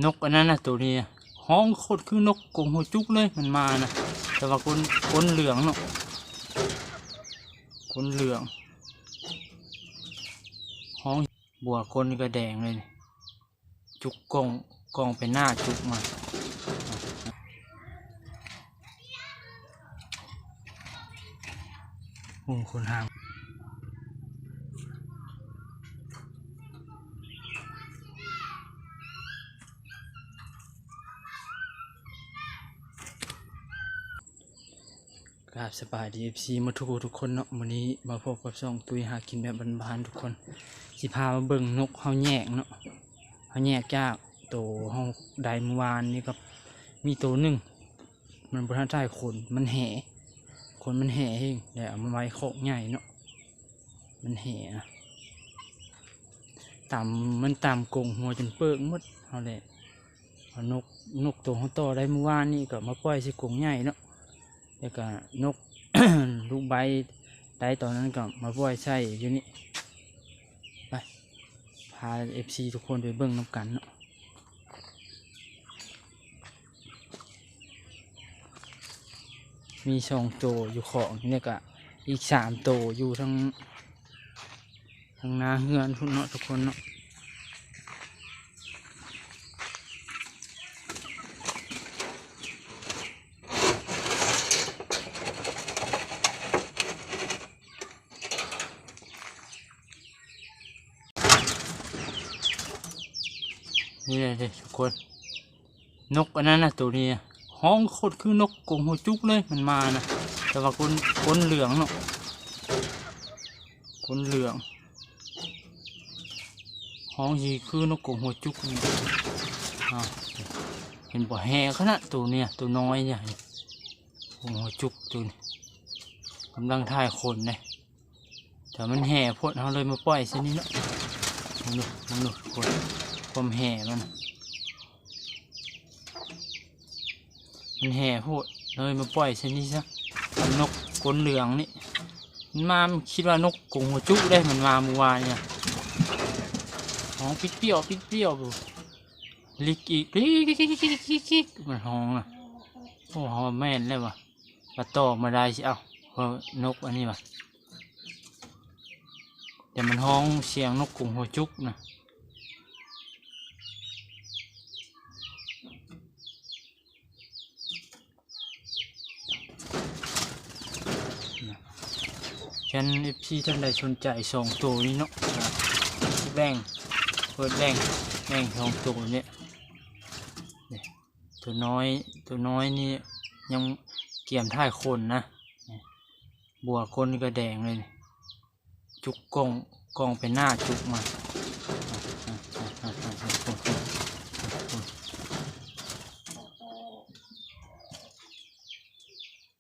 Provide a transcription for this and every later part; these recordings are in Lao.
ນົກອັນນັ້ນນະ ໂຕນີ້ນະ ຮ້ອງໂຄດຄືນົກກົງຫົວຈຸກເລີຍ ມັນມານະ ແຕ່ວ່າຂົນ ຂົນເຫຼືອງເນາະ ຂົນເຫຼືອງ ຮ້ອງ ບົວຂົນນີ້ກະແດງເລີຍ ຈຸກກ້ອງ ກ້ອງໄປໜ້າຈຸກມາ. ໂອ້ ຄົນຫາງ ກາບສະບາຍດີ ເອັຟຊີ ໝົດທຸກຜູ້ທຸກຄົນເນາະ. ມື້ນີ້ມາພົບກັບຊ່ອງຕຸ້ຍຫາກິນແບບບ້ານໆ ທຸກຄົນ. ຊິພາມາເບິ່ງນົກເຮົາແຍກເນາະ. ເຮົາແຍກຈາກໂຕເຮົາໄດ້ມື້ວານນີ້ ກັບມີໂຕໜຶ່ງ ມັນບໍ່ທັນຖ່າຍຂົນ ມັນແຫ່ ຂົນມັນແຫ່ແຮງ ແລ້ວເອົາມາໄວ້ຄອກໃຫຍ່ເນາະ ມັນແຫ່ນະ ຕາມ ມັນຕາມກົງຫົວຈົນເປິກໝົດ. ເຮົາແຫຼະເອົານົກ ນົກໂຕເຮົາຕໍ່ໄດ້ມື້ວານນີ້ ກໍມາປ່ອຍໃສ່ກົງໃຫຍ່ເນາະ ແລ້ວກໍນົກ ລູກໃບໄດ້ຕອນນັ້ນ ກໍມາປ່ອຍໃສ່ຢູ່ນີ້. ໄປ ພາ ເອັຟຊີ ທຸກຄົນໄປເບິ່ງນຳກັນເນາະ. ມີສອງໂຕຢູ່ຄອກນີ້ ແລ້ວກະອີກສາມໂຕຢູ່ທາງ ທາງໜ້າເຮືອນພຸ້ນເນາະ ທຸກຄົນເນາະ. ນີ້ເດ້ທຸກຄົນ ນົກອັນນັ້ນນະ ໂຕນີ້ນະ ຮ້ອງໂຄດຄືນົກກົງຫົວຈຸກເລີຍ ມັນມານະ ແຕ່ວ່າຂົນ ຂົນເຫຼືອງເນາະ ຂົນເຫຼືອງ ຮ້ອງຊິຄືນົກກົງຫົວຈຸກນີ້. ອ້າວ ເຫັນບໍ່ ແຫ່ຂະໜາດໂຕນີ້ ໂຕນ້ອຍນີ້ ກົງຫົວຈຸກໂຕນີ້ ກຳລັງຖ່າຍຂົນເດ້. ແຕ່ມັນແຫ່ໂພດ ເຮົາເລີຍມາປ່ອຍໃສ່ນີ້ເນາະ. ເບິ່ງດູ ເບິ່ງດູທຸກຄົນ ຄວາມແຫ່ມັນ ມັນແຫ່ໂພດ ເຮົາເລີຍມາປ່ອຍໃສ່ນີ້ຊະ. ກັບນົກຂົນເຫຼືອງນີ້ ມັນມາ ມັນຄິດວ່ານົກກົງຫົວຈຸກເດ້ ມັນມາມື້ວານນີ້ ຮ້ອງປິດປ່ຽວ ປິດປ່ຽວ ລິກອີກ ລິກ ລິກ ລິກ ລິກ ລິກ ລິກ ມັນຮ້ອງນະ. ໂອ້ ເຮົາວ່າແມ່ນແລ້ວວ່າ ວ່າຕໍ່ມາໄດ້ຊິເອົາ ເພາະນົກອັນນີ້ວ່າ ແຕ່ມັນຮ້ອງສຽງນົກກົງຫົວຈຸກນະ. ຄັນ ເອັຟຊີ ທ່ານໃດສົນໃຈສອງໂຕນີ້ເນາະ ກໍແບ່ງ ເປີດແບ່ງ ແບ່ງສອງໂຕນີ້ ນີ້ ໂຕນ້ອຍ ໂຕນ້ອຍນີ້ຍັງກຽມຖ່າຍຂົນນະ ບົວຂົນນີ້ກະແດງເລີຍ ຈຸກກ້ອງ ກ້ອງໄປໜ້າຈຸກມາ.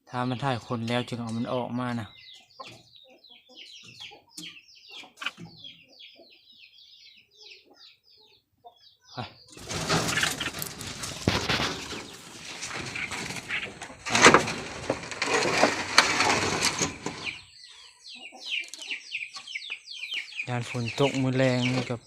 ຖ້າມັນຖ່າຍຂົນແລ້ວຈຶ່ງເອົາມັນອອກມານະ. ໄປ ຢ້ານຝົນຕົກມື້ແລງນີ້ກັບ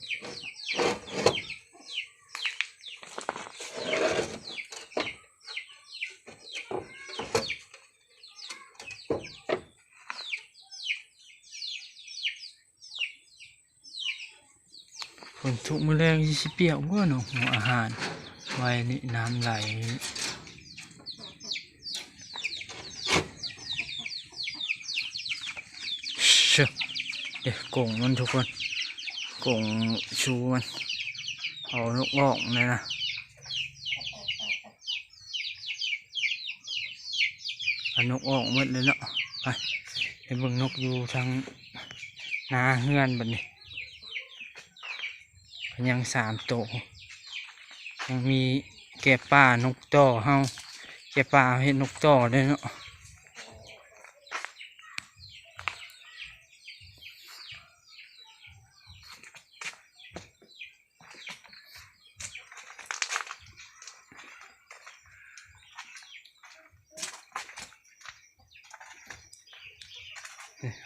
ຝົນຕົກມື້ແລງຊິປຽກບໍ່ເນາະ ຫົວອາຫານໄວ້ນີ້ ນ້ຳໄຫຼ. ເຊ ເດ້ ກົງມັນທຸກຄົນ ກົງຊູມັນ ເອົານົກອອກແນ່ນະ. ເອົານົກອອກໝົດເລີຍເນາະ. ໄປ ໄປເບິ່ງນົກຢູ່ທາງໜ້າເຮືອນບັດນີ້ ຍັງສາມໂຕ ຍັງມີແກະປ່ານົກຕໍ່ເຮົາ ແກະປ່າເຮັດນົກຕໍ່ເດ້ເນາະ.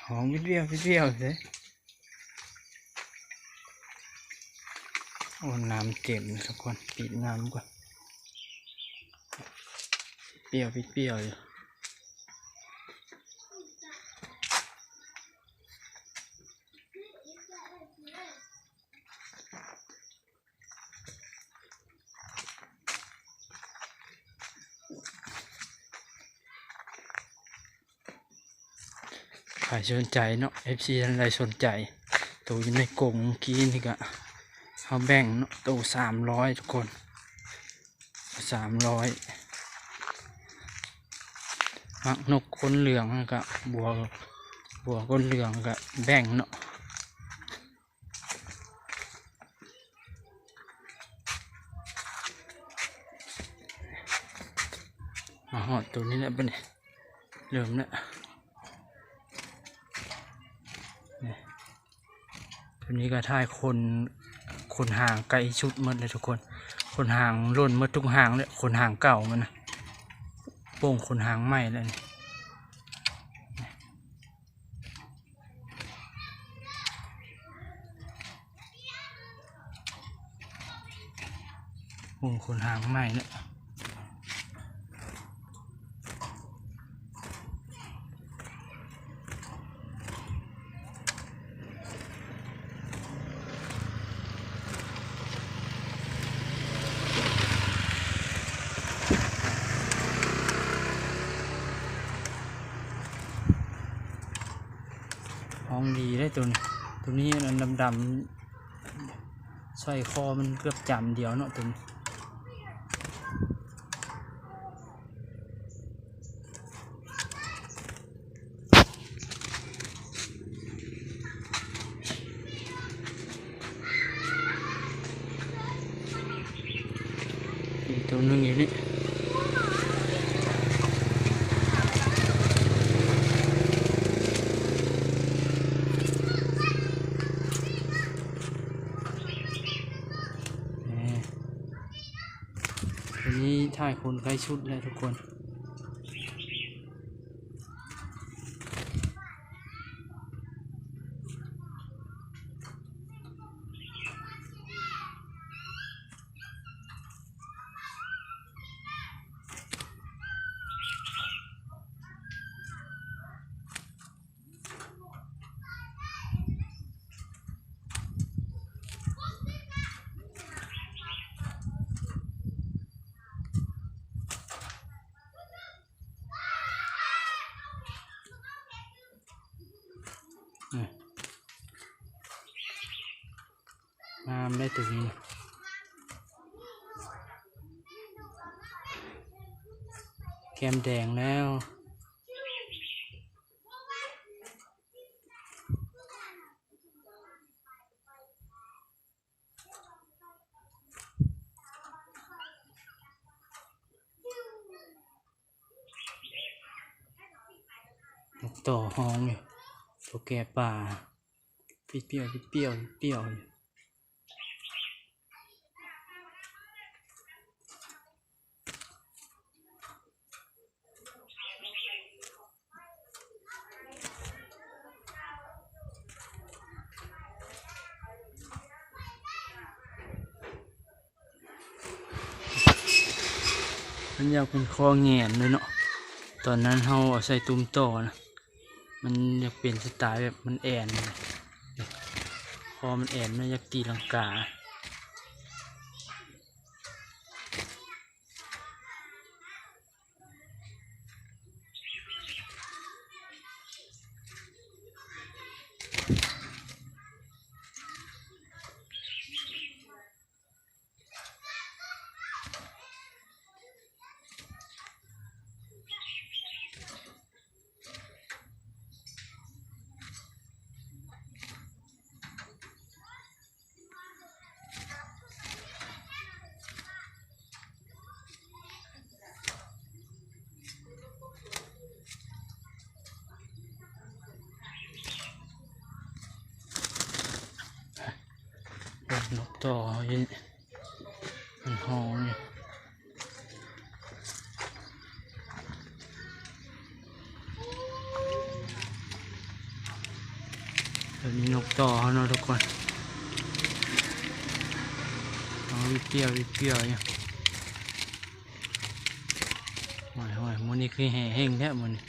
ຮ້ອງວິດວຽວ ວິດວຽວເດ້. ໂອ້ ນ້ຳເຕັມທຸກຄົນ ປີດນ້ຳກ່ອນ ປ່ຽວ ປີດປ່ຽວຢູ່. ໃຜສົນໃຈເນາະ ເອັຟຊີ ທ່ານໃດສົນໃຈ ໂຕຢູ່ໃນກົງກີ້ນີ້ກະ ເຮົາແບ່ງເນາະ ໂຕສາມຮ້ອຍທຸກຄົນ ສາມຮ້ອຍ. ມັກນົກກົ້ນເຫຼືອງ ແລ້ວກະບົວ ບົວກົ້ນເຫຼືອງກະແບ່ງເນາະ. ມາຮອດໂຕນີ້ແລ້ວບັດນີ້ ເລີ່ມແລ້ວ ນີ້ ໂຕນີ້ກະຖ່າຍຂົນ ຂົນຫາງໃກ້ສຸດໝົດແລ້ວທຸກຄົນ ຂົນຫາງຫຼົ່ນໝົດທຸກຫາງແລ້ວ ຂົນຫາງເກົ່າມັນນະ ໂປ່ງຂົນຫາງໃໝ່ແລ້ວນີ້. ໂອ້ ຂົນຫາງໃໝ່ເນາະ ຮ້ອງດີເດ້ໂຕນີ້ ໂຕນີ້ອັນດຳໆ ສ້ອຍຄໍມັນເກືອບຈຳດຽວເນາະໂຕນີ້. ອີກໂຕໜຶ່ງຢູ່ນີ້ ນີ້ ໂຕນີ້ຖ່າຍຄົນໃກ້ສຸດແລ້ວທຸກຄົນ. ເອີ ງາມເດ້ໂຕນີ້ ແກ້ມແດງແລ້ວ. ນົກຕໍ່ຮ້ອງຢູ່ ຕົວແກ່ປ່າ ປິດປ່ຽວ ປິດປ່ຽວ ປິດປ່ຽວ. ມັນຢາກເປັນຂໍ້ແງນເລີຍເນາະ ຕອນນັ້ນເຮົາເອົາໃສ່ຕຸ້ມຕໍ່ນະ ມັນຢາກເປັນສະໄຕແບບມັນແອນ ຄໍມັນແອນ ມັນຢາກຕີລັງກາ. ນົກຕໍ່ເຮົາຢູ່ນີ້ ມັນຮ້ອງຢູ່. ແລ້ວມີນົກຕໍ່ເຮົາເນາະທຸກຄົນ. ປ່ຽວຢູ່ ໂອ້ຍໆ ມື້ນີ້ຄືແຫ່ແຮງແທ້ມື້ນີ້.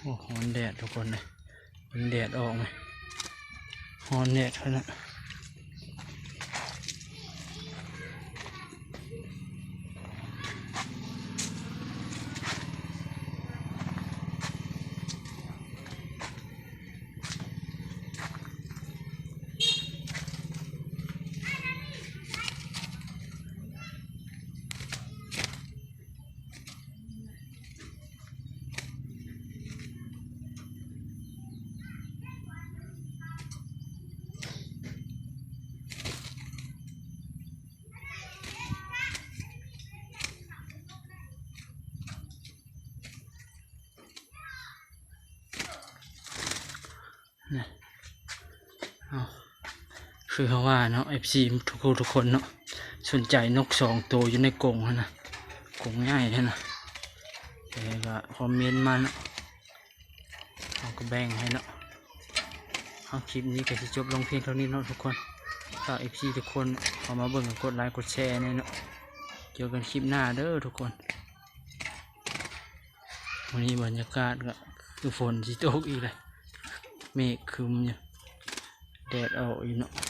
ໂອ້ ຮ້ອນແດດທຸກຄົນເອີຍ ເບິ່ງແດດອອກໄໝ ຮ້ອນແດດຂະໜາດ. ນະ ເອົາ ຄືເຮົາວ່າເນາະ ເອັຟຊີ ທຸກຜູ້ທຸກຄົນເນາະ ສົນໃຈນົກສອງໂຕຢູ່ໃນກົງຫັ້ນນະ ກົງໃຫຍ່ຫັ້ນນະ ແຕ່ກໍຄອມເມັນມາເນາະ ເຮົາກໍແບ່ງໃຫ້ເນາະ. ເອົາ ຄລິບນີ້ກໍຊິຈົບລົງພຽງເທົ່ານີ້ເນາະທຸກຄົນ ຝາກເອັຟຊີທຸກຄົນເຂົ້າມາເບິ່ງ ກົດໄລກົດແຊແດ່ເນາະ ເຈີກັນຄລິບໜ້າເດີທຸກຄົນ. ມື້ນີ້ບັນຍາກາດກໍຄືຝົນຊິຕົກອີກແລ້ວ ເມກຄຶມຢູ່ ແດດອອກຢູ່ເນາະ.